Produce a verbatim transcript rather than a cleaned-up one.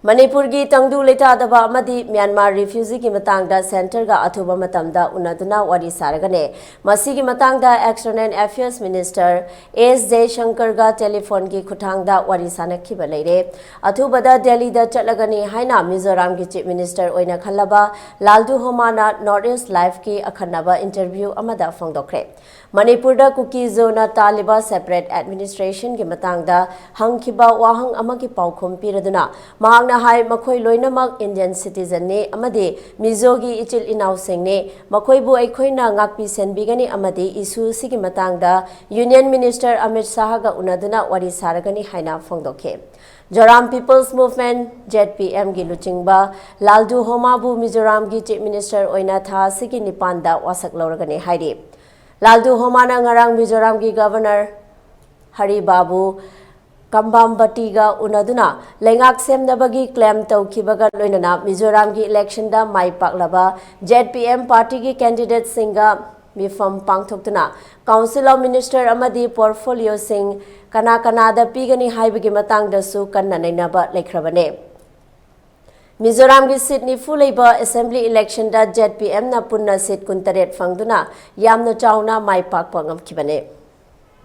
ꯃꯅꯤꯄꯨꯔꯒꯤ ꯇꯪꯗꯨ ꯂꯩꯇꯥꯗꯕ ꯑꯃꯗꯤ ꯃ꯭ꯌꯥꯟꯃꯥꯔ ꯔꯤꯐ꯭ꯌꯨꯖꯤꯒꯤ ꯃꯇꯥꯡꯗ ꯁꯦꯟꯇꯔꯒ ꯑꯊꯨꯕ ꯃꯇꯝꯗ ꯎꯅꯗꯨꯅ ꯋꯥꯔꯤ ꯁꯥꯔꯒꯅꯤ꯫ ꯃꯁꯤꯒꯤ ꯃꯇꯥꯡꯗ External Affairs Minister ꯑꯦꯁ ꯖꯌꯁꯪꯀꯔꯒ ꯇꯦꯂꯤꯐꯣꯟꯒꯤ ꯈꯨꯠꯊꯥꯡꯗ ꯋꯥꯔꯤ ꯁꯥꯅꯈꯤꯕ ꯂꯩꯔꯦ꯫ ꯑꯊꯨꯕꯗ ꯗꯦꯜꯂꯤꯗ ꯆꯠꯂꯒꯅꯤ ꯍꯥꯏꯅ ꯃꯤꯖꯣꯔꯥꯝꯒꯤ Chief Minister ꯑꯣꯏꯅ ꯈꯜꯂꯕ ꯂꯥꯜꯗꯨ ꯍꯣꯃꯥꯅ North East Liveꯀꯤ ꯑꯈꯟꯅꯕ interview ꯑꯃꯗ ꯐꯣꯡꯗꯣꯛꯈ꯭ꯔꯦ꯫ ꯃꯅꯤꯄꯨꯔꯗ ꯀꯨꯀꯤ ꯖꯣꯅ ꯇꯥꯜꯂꯤꯕ separate administrationꯒꯤ ꯃꯇꯥꯡꯗ ꯍꯪꯈꯤꯕ ꯋꯥꯍꯪ ꯑꯃꯒꯤ ꯄꯥꯎꯈꯨꯝ ꯄꯤꯔꯗꯨꯅ ꯃꯍꯥꯛꯅ ꯍꯥꯏ, ꯃꯈꯣꯏ ꯂꯣꯏꯅꯃꯛ Indian citizenꯅꯤ ꯑꯃꯗꯤ ꯃꯤꯖꯣꯒꯤ ꯏꯆꯤꯜ ꯏꯅꯥꯎꯁꯤꯡꯅꯤ꯫ ꯃꯈꯣꯏꯕꯨ ꯑꯩꯈꯣꯏꯅ ꯉꯥꯛꯄꯤ ꯁꯦꯟꯕꯤꯒꯅꯤ ꯑꯃꯗꯤ issue ꯑꯁꯤꯒꯤ ꯃꯇꯥꯡꯗ Union Minister ꯑꯃꯤꯠ ꯁꯥꯍꯒ ꯎꯅꯗꯨꯅ ꯋꯥꯔꯤ ꯁꯥꯔꯒꯅꯤ ꯍꯥꯏꯅ ꯐꯣꯡꯗꯣꯛꯈꯤ꯫ Zoram People's Movement, ZPMꯒꯤ ꯂꯨꯆꯤꯡꯕ ꯂꯥꯜꯗꯨ ꯍꯣꯃꯥꯕꯨ ꯃꯤꯖꯣꯔꯥꯝꯒꯤ Chief Minister ꯑꯣꯏꯅ ꯊꯥ ꯑꯁꯤꯒꯤ ꯅꯤꯄꯥꯟꯗ ꯋꯥꯁꯛ ꯂꯧꯔꯒꯅꯤ ꯍꯥꯏꯔꯤ꯫ ꯂꯥꯜꯗꯨ ꯍꯣꯃꯥꯅ ꯉꯔꯥꯡ ꯃꯤꯖꯣꯔꯥꯝꯒꯤ Governor ꯍꯔꯤ ꯕꯥꯕꯨ ꯀꯝꯕꯥꯝꯕꯇꯤꯒ ꯎꯅꯗꯨꯅ ꯂꯩꯉꯥꯛ ꯁꯦꯝꯅꯕꯒꯤ claim ꯇꯧꯈꯤꯕꯒ ꯂꯣꯏꯅꯅ ꯃꯤꯖꯣꯔꯥꯝꯒꯤ electionꯗ ꯃꯥꯏ ꯄꯥꯛꯂꯕ ZPM partyꯒꯤ candidateꯁꯤꯡꯒ ꯃꯤꯐꯝ ꯄꯥꯡꯊꯣꯛꯇꯨꯅ Council of Minister ꯑꯃꯗꯤ portfolioꯁꯤꯡ ꯀꯅꯥ ꯀꯅꯥꯗ ꯄꯤꯒꯅꯤ ꯍꯥꯏꯕꯒꯤ ꯃꯇꯥꯡꯗꯁꯨ ꯀꯟꯅ ꯅꯩꯅꯕ ꯂꯩꯈ꯭ꯔꯕꯅꯦ꯫ ꯃꯤꯖꯣꯔꯥꯝꯒꯤ seat ꯅꯤꯐꯨ ꯂꯩꯕ assembly electionꯗ ZPMꯅ ꯄꯨꯟꯅ seat ꯀꯨꯟꯇꯔꯦꯠ ꯐꯪꯗꯨꯅ ꯌꯥꯝꯅ ꯆꯥꯎꯅ ꯃꯥꯏ ꯄꯥꯛꯄ ꯉꯝꯈꯤꯕꯅꯦ꯫